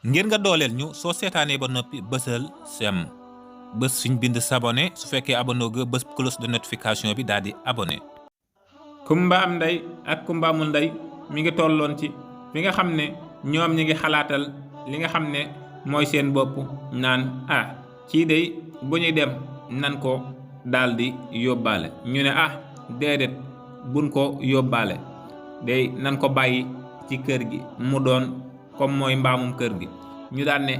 ngir nga dooleel ñu soo seetaanee ba noppi bësal sem bës fiñ bind s'abonné su fekkee abonné ga bës cloche de notification bi daal di abonné. kumba am ndey ak kumba amul ndey mi ngi tolloon ci fi nga xam ne ñoom ñi ngi xalaatal li nga xam ne mooy seen bopp naan kii day bu ñuy dem nan ko daldi yóbbaale. ñu ne déedéet buñ ko yóbbaale day nan ko bàyyi ci kër gi mu doon comme mooy mbaamum kër gi. ñu daan ne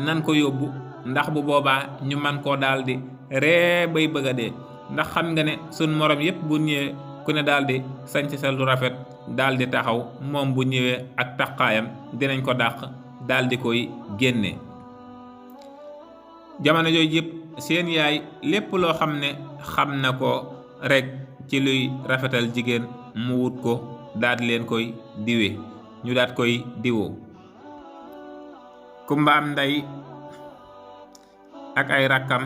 nan ko yóbbu ndax bu boobaa ñu man koo daldi ree bay bëgg a dee, ndax xam nga ne sun morom yépp bu ñëwee ku ne daldi sañc sa lu rafet daldi taxaw, moom bu ñëwee ak taqaayam dinañ ko dàq daldi koy génne. jamono jooju yëpp seen yaay lépp loo xam ne xam na ko rekk ci luy rafetal jigéen mu wut ko daldi leen koy diwe, ñu daat koy diwoo. kumba am ndey ak ay rakkam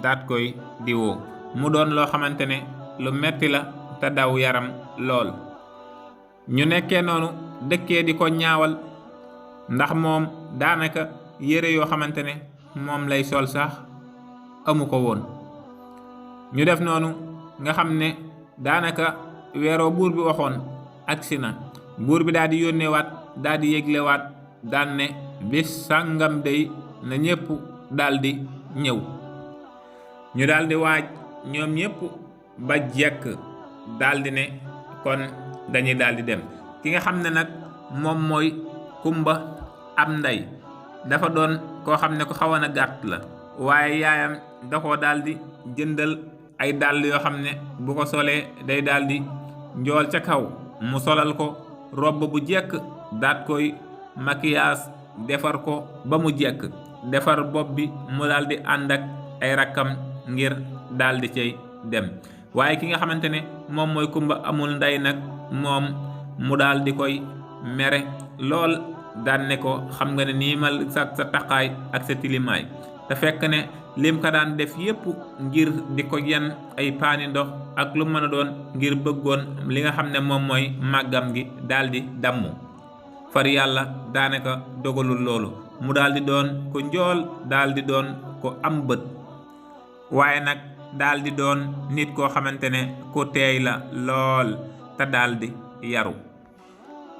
daat koy diwoo mu doon loo xamante ne lu metti la te daw yaram lool. ñu nekkee noonu dëkkee di ko ñaawal ndax moom daanaka yére yoo xamante ne moom lay sol sax amu ko woon. ñu def noonu nga xam ne daanaka weeroo buur bi waxoon agsi na, buur bi daal di yónneewaat daal di yéglewaat daan ne bis sàngam day na ñépp daldi ñëw. ñu daldi waaj ñoom ñépp ba jekk daldi ne kon dañuy daldi dem. ki nga xam ne nag moom mooy kumba am ndey dafa doon koo xam ne ko xawoon a gàtt la, waaye yaayam da koo daldi jëndal ay dàll yoo xam ne bu ko solee day daldi njool ca kaw. mu solal ko robb bu jekk daat koy maquillage defar ko ba mu jekk, defar bopp bi mu daldi ànd ak ay rakkam ngir daldi cay dem. waaye ki nga xamante ne moom mooy kumba amul ndey nag moom mu daldi koy mere lool, daan ne ko xam nga ne nii mal sa taqaay ak sa tilimaay, te fekk ne lim ka daan def yépp ngir di ko yenn ay paani ndox ak lu mën a doon ngir bëggoon li nga xam ne moom mooy màggam gi daldi dammu. far yàlla daanaka dogalul loolu, mu daldi doon ko njool, daldi doon ko am bët, waaye nag daldi doon nit koo xamante ne ku teey la lool te daldi yaru.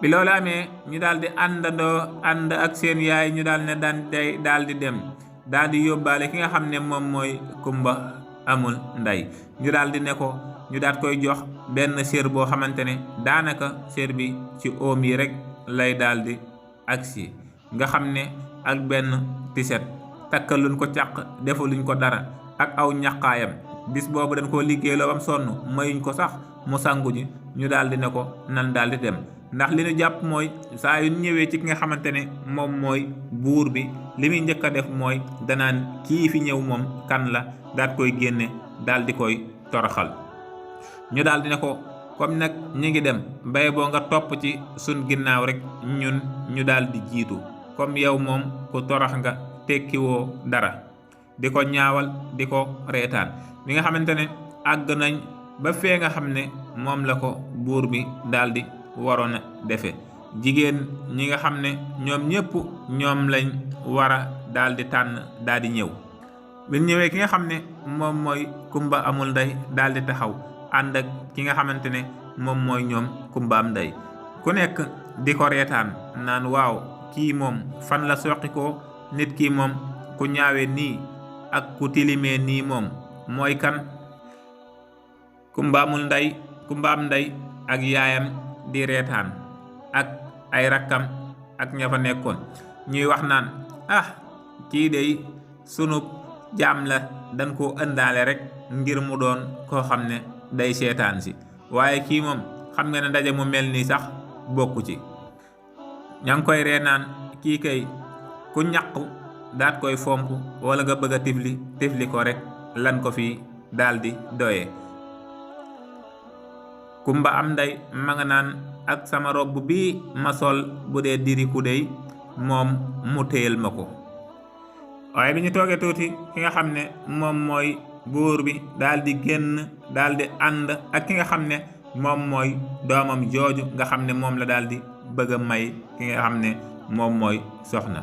bi loolu amee ñu daldi ànd ak seen yaay, ñu daal ne daldi dem daldi yóbbaale ki nga xam ne moom mooy kumba amul ndey. ñu daldi ne ko ñu daat koy jox benn sér boo xamante ne daanaka sér bi ci oom yi rekk lay daldi agsi, nga xam ne ak benn tiset takkaluñ ko càq defaluñ ko dara ak aw ñaqaayam. bis boobu dañ koo liggéeyloo bam sonn mayuñ ko sax mu sangu ji. ñu daldi ne ko nan daldi dem, ndax li ñu jàpp mooy saa yu ñëwee ci ki nga xamante ne moom mooy buur bi li muy njëkk a def mooy danaan kii fi ñëw moom kan la, daat koy génne daldi koy toroxal. ñu daldi ne ko comme nag ñi ngi dem bay boo nga topp ci sun ginnaaw rek, ñun ñu daldi jiitu, comme yow moom ku torox nga tekkiwoo dara. di ko ñaawal di ko reetaan bi nga xamante ne àgg nañ ba fee nga xam ne moom la ko buur bi daldi waroon a defe. jigéen ñi nga xam ne ñoom ñépp ñoom lañ war a daldi tànn daldi ñëw. bi ñëwee ki nga xam ne moom mooy kumba amul ndey daldi taxaw ànd ak ki nga xamante ne moom mooy ñoom kumba am ndey, ku nekk di ko reetaan naan waaw kii moom fan la soqi ko, nit kii moom ku ñaawee nii ak ku tilimee nii moom mooy kan. kumba am ndey ak yaayam di reetaan ak ay rakkam ak ña fa nekkoon, ñuy wax naan kii dey sunu jaam la, dañ koo ëndaale rek ngir mu doon koo xam ne day seetaan si, waaye kii moom xam nga ne ndaje mu mel nii sax bokku ci. ña ngi koy ree naan kii kay ku ñaqu daat koy fomp wala nga bëgg a tifli ko rek lan ko fi daldi doyee. kumba am ndey ma nga naan ak sama robb bii ma sol bu dee diriku dey moom mu téyel ma ko. waaye bi ñu toogee tuuti ki nga xam ne moom mooy buur bi daldi génn daldi ànd ak ki nga xam ne moom mooy doomam jooju nga xam ne moom la daldi bëgg a may ki nga xam ne moom mooy soxna.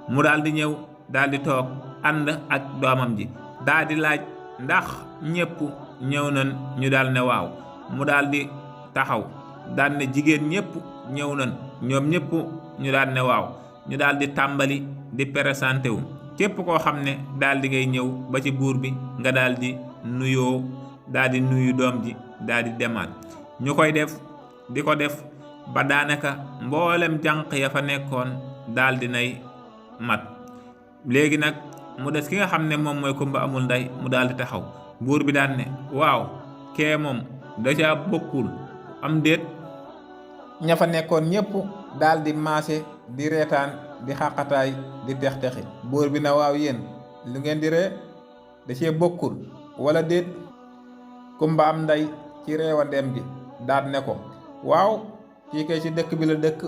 mu daal di ñëw daal di toog ànd ak doomam ji daal di laaj ndax ñépp ñëw nañ ñu daal ne waaw mu daal di taxaw daal ne jigéen ñépp ñëw nañ ñoom ñépp ñu daal ne waaw ñu daal di tàmbali di présenté wu képp koo xam ne daal di ngay ñëw ba ci buur bi nga daal di nuyoo daal di nuyu doom ji daal di demaat ñu koy def di ko def ba daanaka mboolem jànq ya fa nekkoon daal di nay mat léegi nag mu des ki nga xam ne moom mooy kumba amul ndey mu daal di taxaw buur bi daan ne waaw kee moom da caa bokkul am déet ña fa nekkoon ñépp daal di maase di reetaan di xàqataay di tex-texi buur bi na waaw yéen lu ngeen di ree da cee bokkul wala déet kumba am ndey ci reewandeem gi daal ne ko waaw kii kay ci dëkk bi la dëkk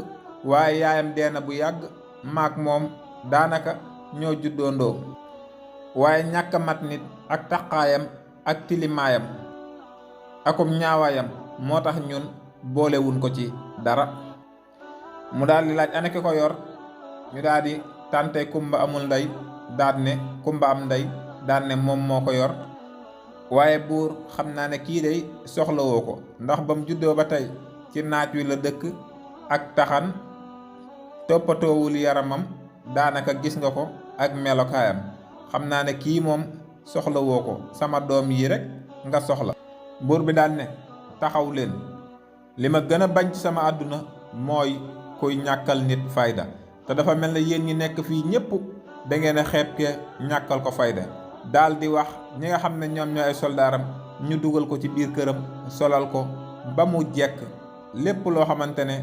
waaye yaayam dee na bu yàgg maak moom daanaka ñoo juddoondoo waaye ñàkk mat nit ak taqaayam ak tilimaayam akum ñaawaayam moo tax ñun boolewuñ ko ci dara mu daal di laaj ana ki ko yor ñu daal di tànte kumba amul ndey daal ne kumba am ndey daal ne moom moo ko yor waaye buur xam naa ne kii day soxlawoo ko ndax ba mu juddoo ba tey ci naaj wi la dëkk ak taxan toppatoowul yaramam daanaka gis nga ko ak melokaayam xam naa ne kii moom soxlawoo ko sama doom yi rek nga soxla buur bi daal ne taxaw leen li ma gën a bañ ci sama àdduna mooy kuy ñàkkal nit fayda te dafa mel ne yéen ñi nekk fii ñépp da ngeen a xeeb ke ñàkkal ko fayda daal di wax ñi nga xam ne ñoom ñoo ay soldaaram ñu dugal ko ci biir këram solal ko ba mu jekk lépp loo xamante ne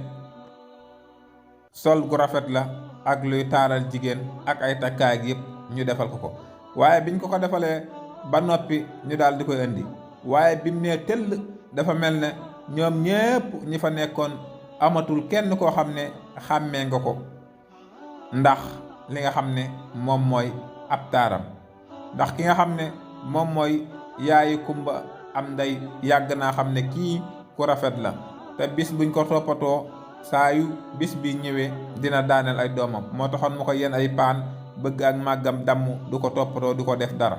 sol gu rafet la ak luy taaral jigéen ak ay takkaay yépp ñu defal ko waaye biñ ko defalee ba noppi ñu daal di koy indi waaye bi mu nee tëll dafa mel ne ñoom ñépp ñi fa nekkoon amatul kenn koo xam ne xàmmee nga ko ndax li nga xam ne moom mooy ab taaram ndax ki nga xam ne moom mooy yaayi kumba am ndey yàgg naa xam ne kii ku rafet la te bis buñ ko toppatoo saa yu bis bi ñëwee dina daaneel ay doomam moo taxoon mu ko yenn ay paan bëgg ak màggam damm du ko toppatoo du ko def dara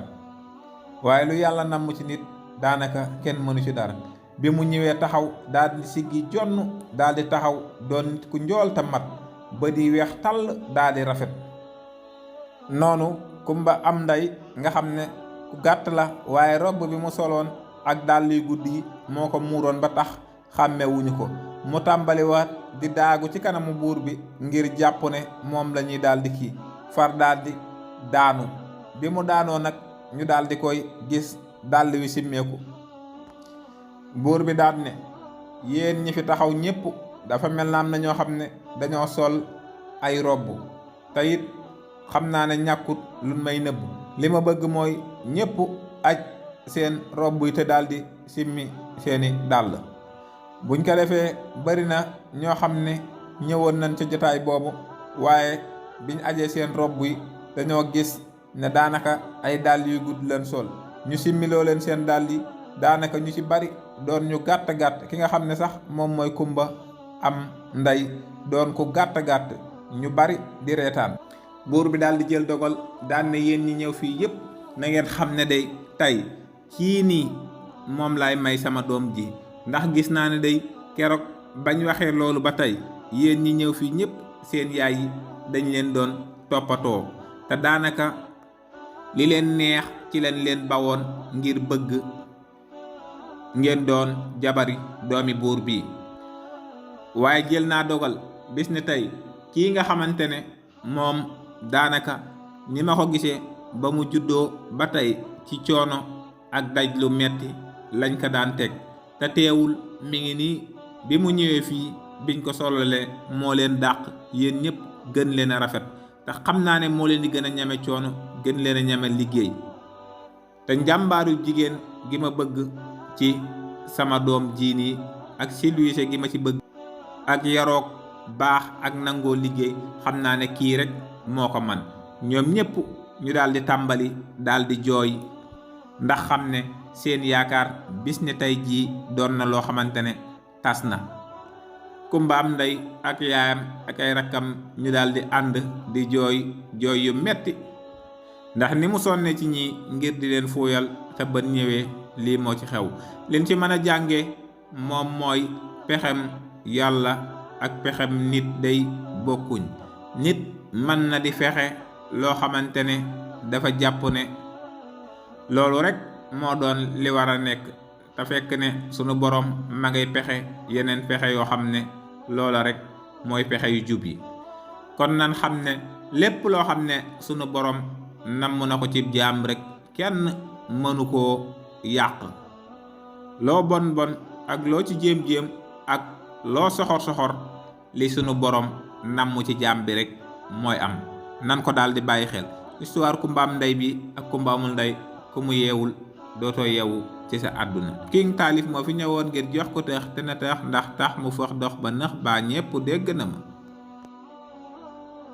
waaye lu yàlla namm ci nit daanaka kenn mënu ci dara bi mu ñëwee taxaw daal di siggi jonn daal di taxaw doon nit ku njool ta mat ba di weex tàll daal di rafet noonu kumba am ndey nga xam ne ku gàtt la waaye robb bi mu soloon ak dàll yu guddi yi moo ko muuroon ba tax xàmmewuñu ko mu tàmbaliwaat di daagu ci kanamu buur bi ngir jàpp ne moom la ñuy daal di kii far daal di daanu bi mu daanoo nag ñu daal di koy gis dàll wi simmeeku buur bi daal ne yéen ñi fi taxaw ñépp dafa mel na am na ñoo xam ne dañoo sol ay robb te it xam naa ne ñàkkut lu may nëbb li ma bëgg mooy ñépp aj seen robb yi te daal di simmi seeni dàll buñ ko defee bari na ñoo xam ne ñëwoon nañ ca jotaay boobu waaye biñ ajee seen robb yi dañoo gis ne daanaka ay dàll yu gudd leen sol ñu simmiloo leen seen dàll yi daanaka ñu ci bari doon ñu gàtt ki nga xam ne sax moom mooy kumba am ndey doon ku gàtt ñu bari di reetaan buur bi daal di jël dogal daan ne yéen ñi ñëw fii yépp na ngeen xam ne day tey kii nii moom laay may sama doom ji ndax gis naa ne day keroog bañ waxee loolu ba tey yéen ñi ñëw fii ñépp seen yaay yi dañ leen doon toppatoo te daanaka li leen neex ci leen bawoon ngir bëgg ngeen doon jabari doomi buur bi waaye jël naa dogal bis ne tey kii nga xamante ne moom daanaka ni ma ko gisee ba mu juddoo ba tey ci coono ak daj lu metti lañ ko daan teg te teewul mi ngi nii bi mu ñëwee fii biñ ko sololee moo leen dàq yéen ñépp gën leen a rafet te xam naa ne moo leen di gën a ñeme coono gën leen a ñeme liggéey te njàmbaaru jigéen gi ma bëgg ci sama doom jii nii ak silwiise gi ma ci bëgg ak yaroog baax ak nangoo liggéey xam naa ne kii rek moo ko man ñoom ñépp ñu daal di tàmbali daal di jooy ndax xam ne seen yaakaar bis ne tey jii doon na loo xamante ne tas na kumbaam ndey ak yaayam ak ay rakkam ñu daal di ànd di jooy jooy yu metti ndax ni mu sonne ci ñi ngir di leen fuuyal te bët ñëwee lii moo ci xew. liñ ci mën a jànge moom mooy pexem yàlla ak pexem nit day bokkuñ. nit mën na di fexe loo xamante ne dafa jàpp ne loolu rek moo doon li war a nekk te fekk ne sunu borom ma ngay pexe yeneen pexe yoo xam ne loola rek mooy pexe yu jub yi. kon nan xam ne lépp loo xam ne sunu borom namm na ko ci jaam rek kenn mënu koo yàq. loo bon bon ak loo ci jéem-jéem ak loo soxor li sunu borom namm ci jaam bi rek mooy am. nan ko daal di bàyyi xel. histoire kumbaam ndey bi ak kumbaamul ndey ku mu yeewul dootoo yeewu ci sa àdduna. King Taalif moo fi ñëwoon ngir jox ko teex te na teex ndax tax mu fox dox ba nëx baa ñépp dégg na ma.